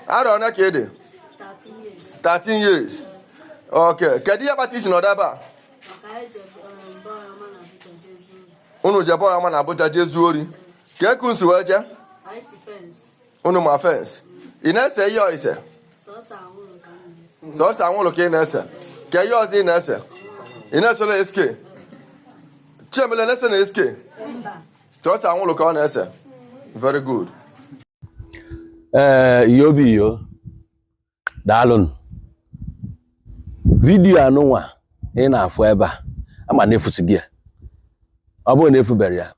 Arọ one ka ị dị? 13 years. 13 years. Ok, kedu ihe kpata iji nọdụ ebe a? Maka anyị je be ọma na Abuja jee zuo ori. Unu jebe ọma na Abuja jee zuo ori. Ka eku nsi wee jee? Anyị si fence. Unu ma fence. Ị na-ese ihe ọ ise? Sọsọ anwụrụ ka m na-ese. Sọsọ anwụrụ ka ị na-ese. Ka ihe ọzọ ị na-ese? Ị na-esole SK? Chiemele na-ese na SK? Sọsọ anwụrụ ka ọ na-ese. Very good. Ee, iyo bụ iyo, daalụnụ. Vidiyo anụnwa ị na-afụ ebe a, ama na efusi gị ya. Ọ bụrụ na efubere ya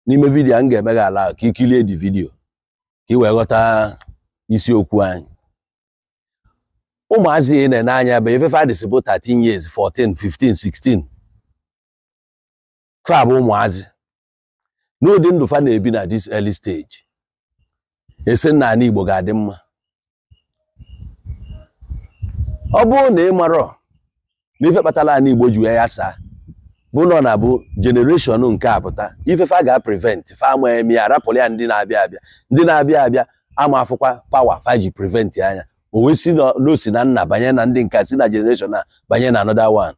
n'ime vidiyo a, m ga-eme gị ala ka ị kilie dị vidiyo ka ị wee ghọta isiokwu anyị. Ụmụazị ị na-ene anya ebe ife fa dịsị bụ 13 years, 14, 15, 16. Fa bụ ụmụazị n'ụdị ndụ fa na-ebi na this early stage. Ese nna ala Igbo ga-adị mma. Ọ bụrụ na ị marọ na ife kpatara ala Igbo ji wee yasaa bụ na ọ na-abụ generation nke a pụta, ife fa ga-prevent fa ama eme ya, arapụrụ ya ndị na-abịa abịa. Ndị na-abịa abịa ama afụkwa power fa ji prevent anya. O wee si n'osi na nna banye na ndị nke si na generation a banye na another one.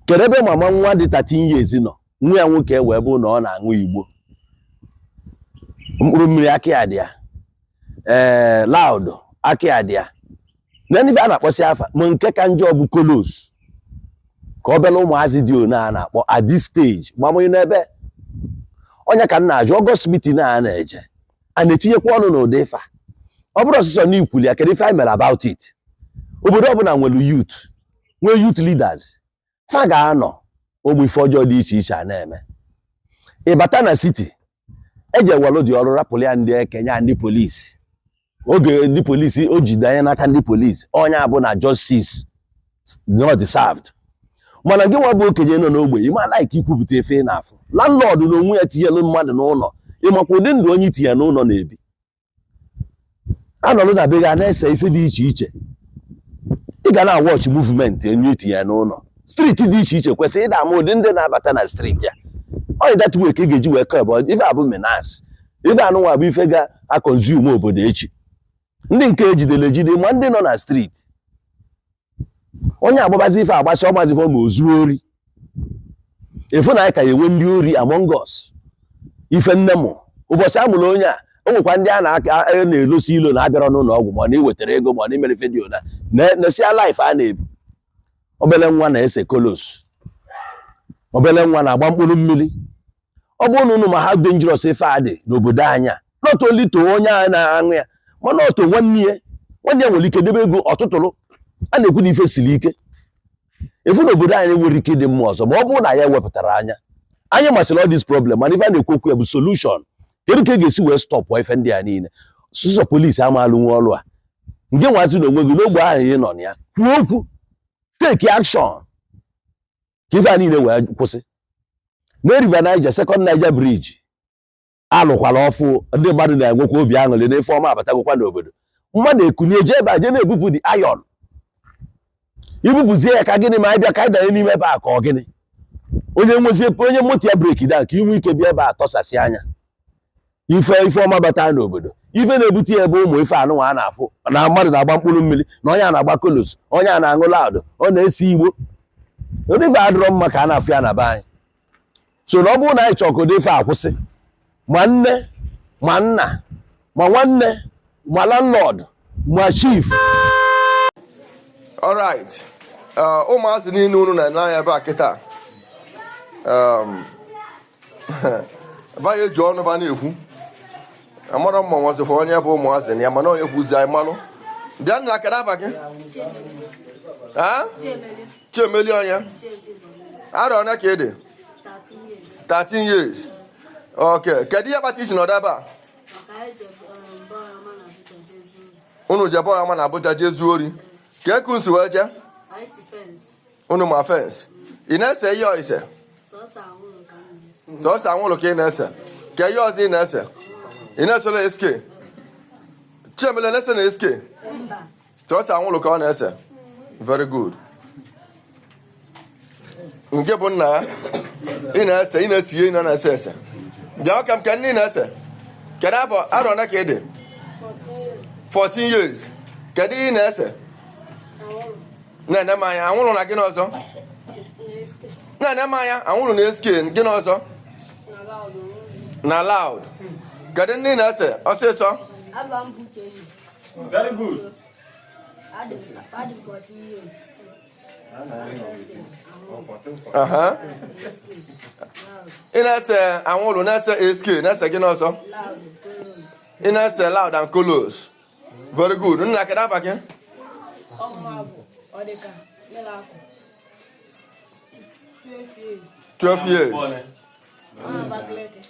Kedu ebe mama nwa dị 13 years nọ, nwa ya nwoke wee bụ na ọ na-aṅụ igbo mkpụrụ mmiri, aka ya dị ya, ee, loud aka ya dị ya na ndị a na-akpọsị afa. Ma nke ka njọ bụ colos ka ọ bịala ụmụazị dị one a na-akpọ at this stage. Gbamụnye n'ebe onye ka m na-ajụ, August meeting a na-eje, a na-etinyekwa ọnụ n'ụdị ife a? Ọ bụrụ ọsịsọ na ikwuli ya, kedu ife anyị mere about it? Obodo ọbụla nwere youth, nwee youth leaders. Fa ga-anọ, ụmụ ife ọjọọ dị iche iche a na-eme. Ịbata na city, eji ewelu dị ọrụ rapụrụ ya ndị ekenya, ndị polisi. Oge ndị polisi o jide anya n'aka ndị polisi, onye abụ na justice not served. Mana gị nwa bụ okenye nọ n'ogbe, ị ma like ikwupụta efe ị na-afụ. Landlord na onwe ya tinyelu mmadụ n'ụlọ, ịmakwa ụdị ndụ onye itinye n'ụlọ na-ebi. Anọrụ na be gị a na-ese ife dị iche iche, ị ga na watch movement enye itinye n'ụlọ. Street dị iche iche kwesịrị ịda ama ụdị ndị na-abata na street ya. Only that way ka ị ga-eji wee kọ ebe ife abụ menace. Ife anụnwa bụ ife ga-a consume obodo echi. Ndị nke ejidere ejide, ma ndị nọ na street, onye agbabazi ife agbasi, ọmazi ife ma ozuo ori. Efu na anyị ka ya enwe ndị ori among us. Ife nne mụ ụbọchị a mụrụ onye a, o nwekwa ndị a na-elosi ilo na abịara n'ụlọ ọgwụ, ma ọ na iwetara ego, ma ọ na imere vidiyo na nesia life a na-ebi. Obele nwa na-ese colos, obele nwa na-agba mkpụrụ mmiri. Ọ bụrụ na unu ma how dangerous ife a dị n'obodo anyị a, not only to onye a na-aṅụ ya, mana otu nwanne ya, nwanne ya nwere ike debe ego ọtụtụrụ. A na-ekwu na ife siri ike efu na obodo anyị nwere ike ịdị mma ọzọ ma ọ bụrụ na ya ewepụtara anya. Anyị masịrị all this problem, mana ife a na-ekwu okwu ya bụ solution. Kedu ka e ga-esi wee stop ife ndị a niile? Sụsọ polisi amalụ nwe ọrụ a nke nwazi na onwe gị n'ogbe ahụ ị nọ na ya, kwuo okwu, take action ka ife a niile wee kwụsị. Na River Niger, Second Niger Bridge alụkwala ọfụ, ndị mmadụ na-enwekwa obi aṅụrị na ife ọma abatagokwa n'obodo. Mmadụ ekunie jee ebe a jee na-ebupụ dị iron, ibupụzie ya ka gịnị? Ma anyị bịa ka anyị danye n'ime ebe a, ka ọ gịnị? Onye nwezie onye moto ya break down, ka ị nwee ike bịa ebe a tọsasị anya. Ife ife ọma bata n'obodo, ife na-ebute ya ebe ụmụ ife anụnwa a na-afụ na mmadụ na-agba mkpụrụ mmiri, na onye a na-agba colos, onye a na-aṅụ loud, ọ na-esi igbo, ụdị ife adịrọ mma ka a na-afụ ya na be anyị. So na ọ bụrụ na anyị chọrọ ka ụdị ife akwụsị, ma nne, ma nna, ma nwanne, ma landlord, ma chief. Alright. Ụmụazị niile unu na-ene anya ebe a kịta, ba ya eji ọnụ ba na-ekwu. Amara mma nwazikwa onye bụ ụmụazị na ya, mana onye kwuzi anyị malụ. Bịa nna, kedu afa gị? Ha? Chiemeli onye? Arọ one ka ị dị? 13 years. 13 years. Ok, kedu ihe kpata iji nọdụ ebe a? Maka anyị je be ọma na Abuja jee zuo ori. Unu jebe ọma na Abuja jee zuo ori. Ka eku nsi wee jee? Anyị si fence. Unu ma fence. Ị na-ese ihe ọ ise? Sọsọ anwụrụ ka m na-ese. Sọsọ anwụrụ ka ị na-ese. Ka ihe ọzọ ị na-ese? Ị na-esole SK? Chiemele na-ese na SK? Sọsọ anwụrụ ka ọ na-ese. Very good. Nke bụ nna ya, ị na-ese, ị na-esi ihe ị na-ese ese. Bịa ka m, ka ndị na-ese. Kedu afọ, arọ ole ka ị dị? 14 years. Kedu ihe ị na-ese? Na-ene m anya. Anwụrụ na gịnị ọzọ? Na-ene m anya. Anwụrụ na SK, gịnị ọzọ? Na loud. Kedu ndị ị na-ese? Ọsịsọ. Aba m bụ Uchenna. Very good. Adị m 14 years. Aha. Ị na-ese anwụrụ, na-ese SK, na-ese gịnị ọzọ? Loud, kolos. Ị na-ese loud and colos. Very good. Nna, kedu afa gị? Ọmụma bụ Ọdịka Miracle. 12 years. 12 years. Ọ Abakaliki.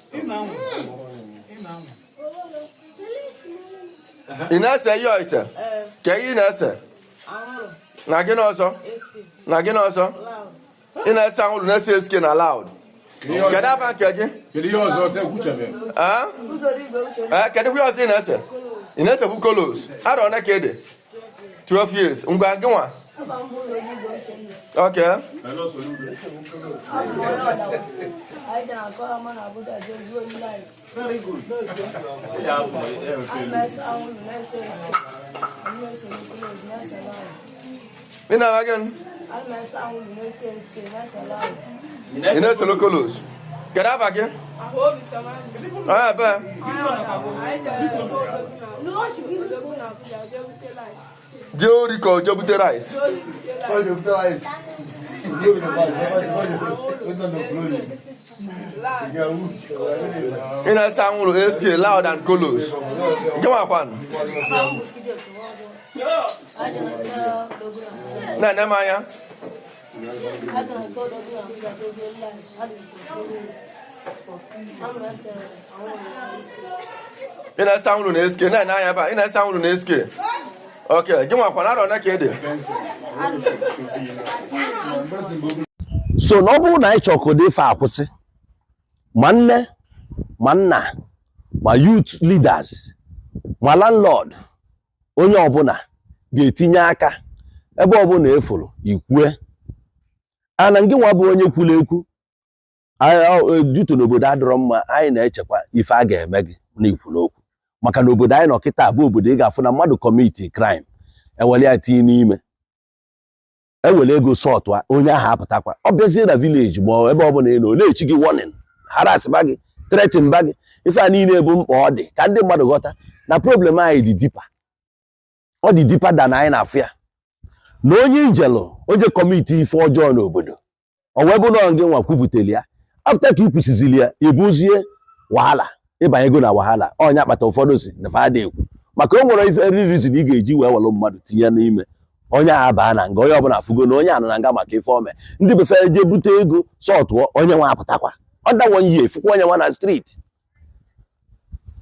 Ị na-ese ihe ise? Ee. Ka ihe ị na-ese? Anwụrụ. Na gịnị ọzọ? SK. Na gịnị ọzọ? Loud. Ị na-ese anwụrụ, na-ese SK na loud. Kedu afa nke gị? Kedu ihe ọzọ sị ekwuchebe? Ah? Ụzọigwe Uchenna. Ee, kedu ihe ọzọ ị na-ese? Ị na-esekwu kolos. Arọ ole ka ị dị? 12 years. Ngwa, gị nwa. Aba m bụ Ụzọigwe Uchenna. Okay. Abụ m onye Ọdawa. Anyị jere akọ ama na Abuja jee zuo ohi rice. Very good. Ana m ese anwụrụ, na-ese SK. Ana m ese kolos, na-ese loud. Ị na-eme gịnị? Ana m ese anwụrụ, na-ese SK, na-ese loud. Ị na-esolo kolos. Kedu afa gị? Onye ebe? Odogwu na Abuja jee bute rice. Jee ori ka o jee bute rice? Jee bute rice. Ị na-ese anwụrụ, SK, loud and colos. Gị nwakwanụ? Aba m bụ Chijioke Nwankwo. Anyị jere nke Odogwu na Abuja. Na-ene m anya. Anyị jere nke Odogwu na Abuja jee zuo rice. Adị m 14 years. Ana m ese anwụrụ na SK. Ị na-ese anwụrụ na SK. Na-ene anya ebe a. Ị na-ese anwụrụ na SK. Ok, gị nwakwanụ? Arọ ole ka ị dị? So na ọ bụrụ na anyị chọrọ ka ụdị ife akwụsị, ma nne ma nna ma youth leaders ma landlord, onye ọbụla ga-etinye aka. Ebe ọbụla efuru ikwue ana ngị nwa bụ onye kwuru ekwu duto n'obodo adịrọ mma. Anyị na-echekwa ife a ga-eme gị na ikwuru okwu, maka na obodo anyị nọ kịta bụ obodo ị ga-afụ na mmadụ commit crime, ewere ya tinye n'ime, ewere ego sọtụa onye ahụ, apụtakwa. Ọ bịazie na village ma ọ ebe ọbụla ị nọ, ọ na-echi gị warning, harassba gị, threaten ba gị. Ife a niile bụ mkpa ọ dị ka ndị mmadụ ghọta na problem anyị dị deeper. Ọ dị deeper than anyị na-afụ ya. Na onye ijelụ, onye commit ife ọjọọ n'obodo, ọ wee bụ na gị nwa kwupụtara ya, after ka ị kwụsịziri ya, ebuzie wahala, ịbanyego na wahala. Ọnya akpata ụfọdụ si na fa ekwu, maka o nwere ife reason ị ga-eji wee welụ mmadụ tinye n'ime. Onye a baa na nga, onye ọbụla afụgo na onye a nọ na nga maka ife ome. Ndị befere je bute ego sọtụọ onye nwa, apụtakwa under one year, fụkwa onye nwa na street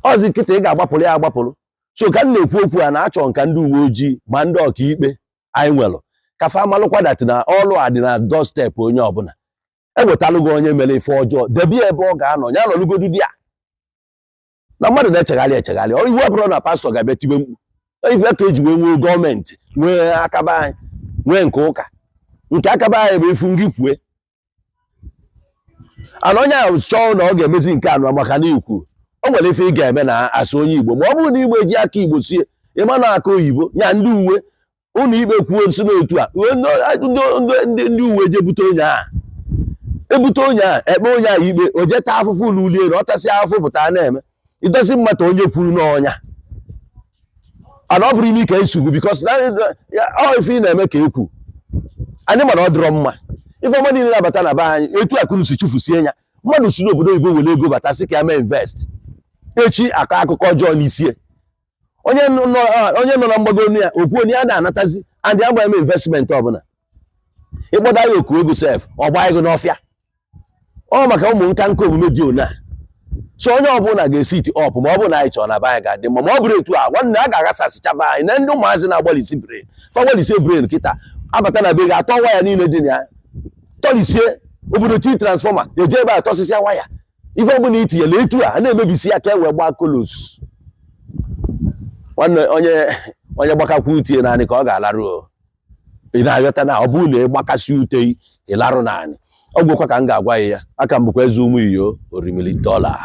ọzi nkịta. Ị ga-agbapụrụ ya agbapụrụ. So ka m na-ekwu okwu a, na-achọ nka ndị uwe ojii ma ndị ọkaikpe anyị nwelụ ka fa malụkwa that na ọlụ a dị na doorstep onye ọbụla. Ewetalụgo onye mere ife ọjọọ, debe ya ebe ọ ga-anọ, ya nọlụgodu di ya na mmadụ na-echegharị echegharị. Ọ iwu ọbụla na pastọ ga-abịa tibe mkpu ife ka eji wee nwee gọọmenti, nwee akaba anyị, nwee nke ụka. Nke akaba anyị bụ ifu ngị kwue ana onye ahụ chọọ na ọ ga-emezi nke anụ, maka na ikwu o nwere ife ị ga-eme na asụ onye Igbo. Ma ọ bụrụ na Igbo eji aka Igbo sie, ịma na aka oyibo nya ndị uwe ụlọ ikpe kwuo si n'otu a, ndị uwe je bute onye ahụ, ebute onye ahụ, ekpe onye ahụ ikpe, o jee taa afụfụ ụlọ ulie na ọ tasịa afụfụ, pụta na-eme idozi mmata onye kwuru n'ọnya. Ana ọ bụrụ ime ike nsogbu, because ọ ife ị na-eme ka ekwu anyị mana ọ dịrọ mma. Ife ọma niile na-abata na be anyị, etu akụrụ si chụfusie ya. Mmadụ si n'obodo oyibo were ego bata, sị ka ya mee invest, echi akọ akụkọ ọjọọ n'isie onye nọ na mgbago onu ya, okwu onye ya na-anatazi and ya gba eme investment ọbụla. Ịkpọda ya oku ego sef, ọ gbaa ego n'ọfịa. Ọ maka ụmụ nka nka omume dị one a. So onye ọbụla ga-esi iti ọpụ, ma ọ bụrụ na anyị chọrọ na be anyị ga-adị mma. Ma ọ bụrụ etu a, nwanne, a ga-aghasasịcha be anyị na ndị ụmụazị na-agbalịsi brain fa gbalịsie brain kịta, abata na be gị, atọ waya niile dị na ya, tọlisie obodo tii transformer, eje ebe a tọsịsịa waya. Ife ọbụla itinyere etu a, a na-emebisi ya ka e wee gbaa kolos. Nwanne, onye onye gbakakwa utie naanị ka ọ ga-alarụ o. Ị na-aghọta na ọ bụrụ na ị gbakasị ute, ị larụ naanị. Ọ gwụkwa ka m ga-agwa ya. Aka m bụkwa eze ụmụ iyo orimili dọla.